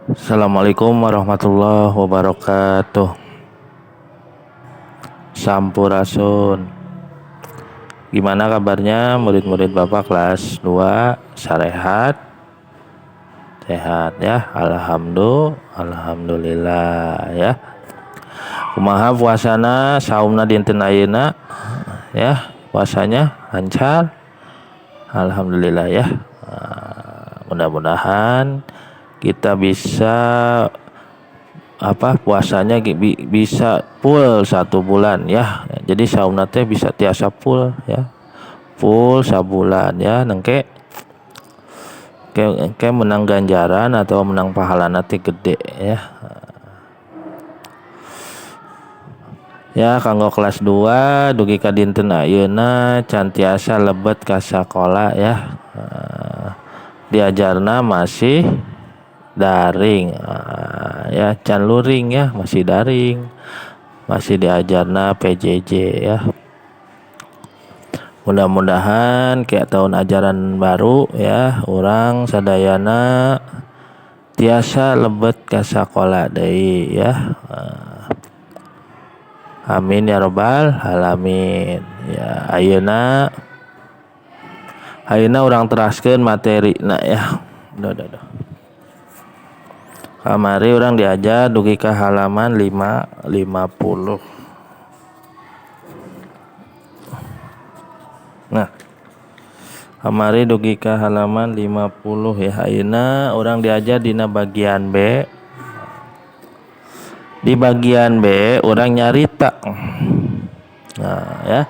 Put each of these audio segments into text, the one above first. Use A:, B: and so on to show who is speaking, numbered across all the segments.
A: Assalamualaikum warahmatullahi wabarakatuh. Sampurasun. Gimana kabarnya murid-murid Bapak kelas 2? Sarehat? Sehat ya. Alhamdulillah ya. Kumaha puasana saumna dinten ayeuna ya, puasanya lancar. Alhamdulillah ya. Mudah-mudahan kita bisa puasanya bisa full 1 bulan ya. Jadi saumna teh bisa tiasa full ya. Full sabulan ya, nengke ke menang ganjaran atau menang pahala nanti gede ya. Ya kanggo kelas 2 dugi ka dinten ayeuna can tiasa lebet ka sakola ya. Diajarna masih daring ya, can luring ya, masih daring, masih diajarna PJJ ya. Mudah-mudahan kayak tahun ajaran baru ya, urang sadayana tiasa lebet ka sakola deui ya. Amin ya robbal alamin ya. Ayeuna urang teraskeun materina ya. Udah. Kamari urang diajar dugi ka halaman 550. Nah, kamari dugi ka halaman 50 ya. Ayeuna urang diajar dina bagian B. Di bagian B urang nyarita. Nah, ya.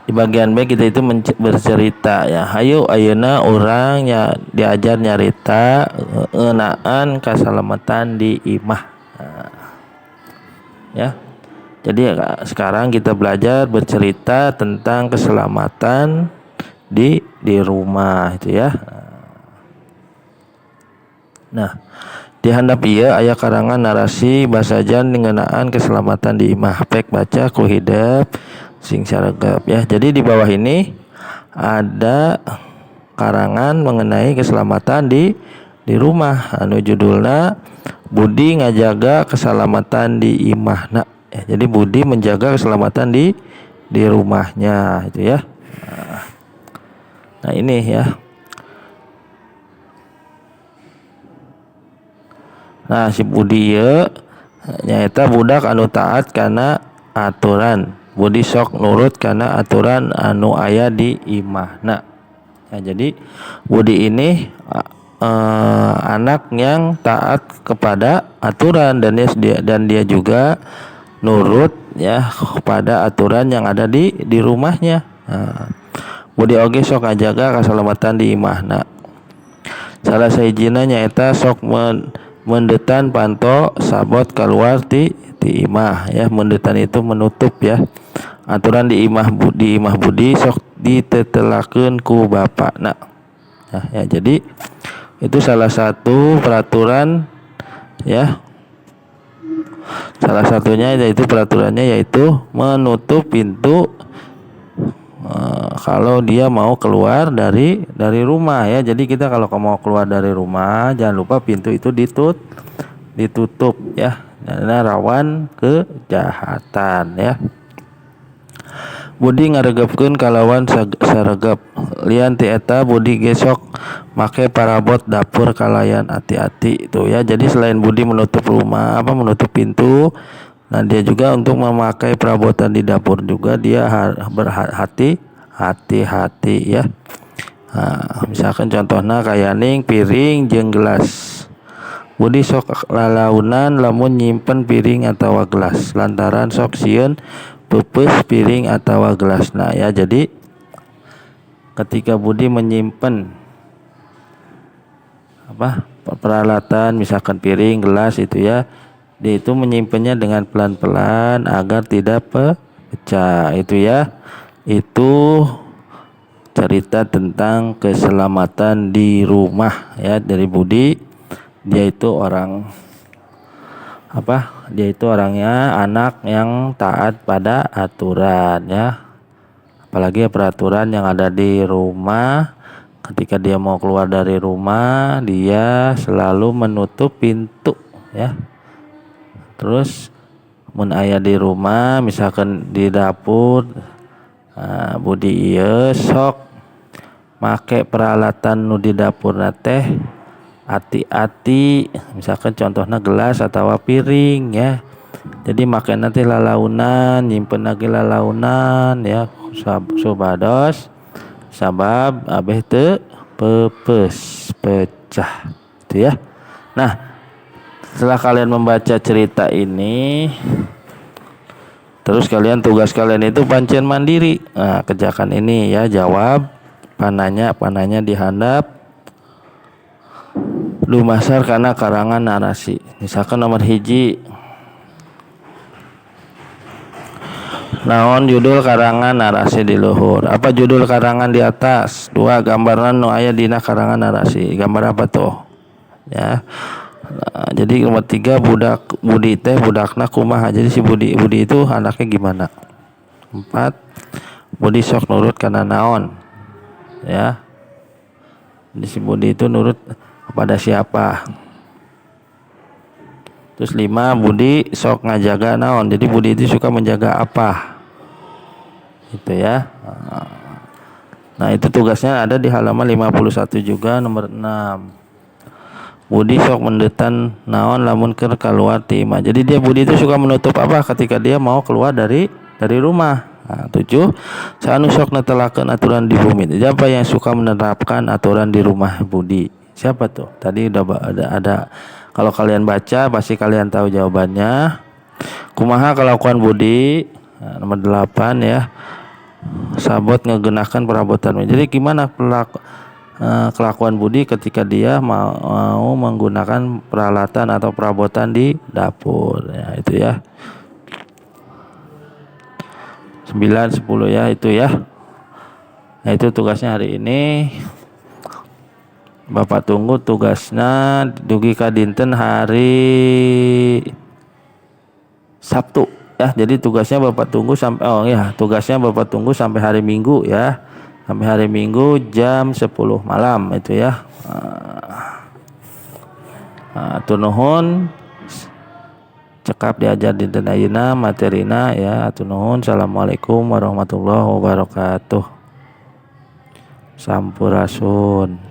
A: Di bagian B kita itu bercerita ya. Hayu ayeuna urang ya diajar nyarita ngeunaan kasalamatan di imah. Nah, ya. Jadi sekarang kita belajar bercerita tentang keselamatan di rumah itu ya. Nah, di handap ieu aya karangan narasi basajan ngeunaan keselamatan di imah. Pek baca ku hidep sing saregep ya. Jadi di bawah ini ada karangan mengenai keselamatan di rumah anu judulna Budi ngajaga keselamatan di imahna. Ya, jadi Budi menjaga keselamatan di rumahnya itu ya. Nah, ini ya. Nah, si Budi ieu nyaeta budak anu taat kana aturan. Budi sok nurut kana aturan anu aya di imahna. Nah, jadi Budi ini anak yang taat kepada aturan dan dia juga nurut ya kepada aturan yang ada di rumahnya. Nah, Budi oge sok ngajaga kasalamatan di imahna. Salah sahijina nyaeta sok mendetan panto sabot keluar di imah ya. Mendetan itu menutup ya. Aturan di imah Budi sok ditetelakeun ku bapakna. Nah, ya jadi itu salah satu peraturan ya. Salah satunya yaitu peraturannya yaitu menutup pintu kalau dia mau keluar dari rumah ya. Jadi kita kalau mau keluar dari rumah jangan lupa pintu itu ditutup ya, karena rawan kejahatan ya. Budi ngaregepkeun kalawan saregep. Lian ti eta Budi ge sok make parabot dapur kalayan hati-hati itu ya. Jadi selain Budi menutup rumah menutup pintu, nah dia juga untuk memakai perabotan di dapur juga dia berhati-hati ya. Nah, misalkan contohnya kayak ning piring jeung gelas. Budi sok lalaunan lamun nyimpen piring atawa gelas lantaran sok sieun peupeus piring atawa gelas. Nah ya, jadi ketika Budi menyimpan peralatan misalkan piring, gelas itu ya, dia itu menyimpannya dengan pelan-pelan agar tidak pecah itu ya. Itu cerita tentang keselamatan di rumah ya dari Budi. Dia itu orang dia itu orangnya anak yang taat pada aturan ya. Apalagi peraturan yang ada di rumah Ketika dia mau keluar dari rumah, dia selalu menutup pintu ya. Terus mun aya di rumah, misalkan di dapur, nah, Budi ieu sok make peralatan nu di dapurna teh ati-ati, misalkan contohnya gelas atau piring ya. Jadi make nanti lalaunan, nyimpen lagi lalaunan ya, supados sabab abeh teu pepes pecah gitu ya. Nah, setelah kalian membaca cerita ini, terus kalian tugas kalian itu pancen mandiri. Nah, kerjakan ini ya, jawab pananya di handap dumasar kana karangan narasi. Misalkan nomor 1, naon judul karangan narasi di luhur? Apa judul karangan di atas? 2, gambaran nu aya dina karangan narasi. Gambar apa tuh? Ya. Nah, jadi nomor 3, budak Budi teh budakna kumaha? Jadi si Budi itu anaknya gimana? 4, Budi sok nurut kana naon? Ya. Jadi si Budi itu nurut kepada siapa? Terus 5, Budi sok ngajaga naon? Jadi Budi itu suka menjaga apa? Itu ya. Nah, itu tugasnya ada di halaman 51 juga nomor 6. Budi sok mendetan naon lamun keur kaluar ti imah. Jadi dia Budi itu suka menutup apa ketika dia mau keluar dari rumah. Nah, 7, saha nu sok netelakeun aturan di bumi. Siapa yang suka menerapkan aturan di rumah Budi? Siapa tuh? Tadi udah ada kalau kalian baca pasti kalian tahu jawabannya. Kumaha kelakuan Budi? Nah, nomor 8 ya. Sabot ngegenakan perabotan. Jadi gimana kelakuan Budi ketika dia mau menggunakan peralatan atau perabotan di dapur ya, itu ya. 9, 10 ya, itu ya. Nah, itu tugasnya hari ini. Bapak tunggu tugasnya dugi ka dinten hari Sabtu ya. Jadi tugasnya Bapak tunggu sampai tugasnya Bapak tunggu sampai hari Minggu ya. Sampai hari Minggu jam 10 malam itu ya. Hatur nuhun, cekap diajar dinten ayeuna materina ya. Hatur nuhun. Assalamualaikum warahmatullahi wabarakatuh. Sampurasun.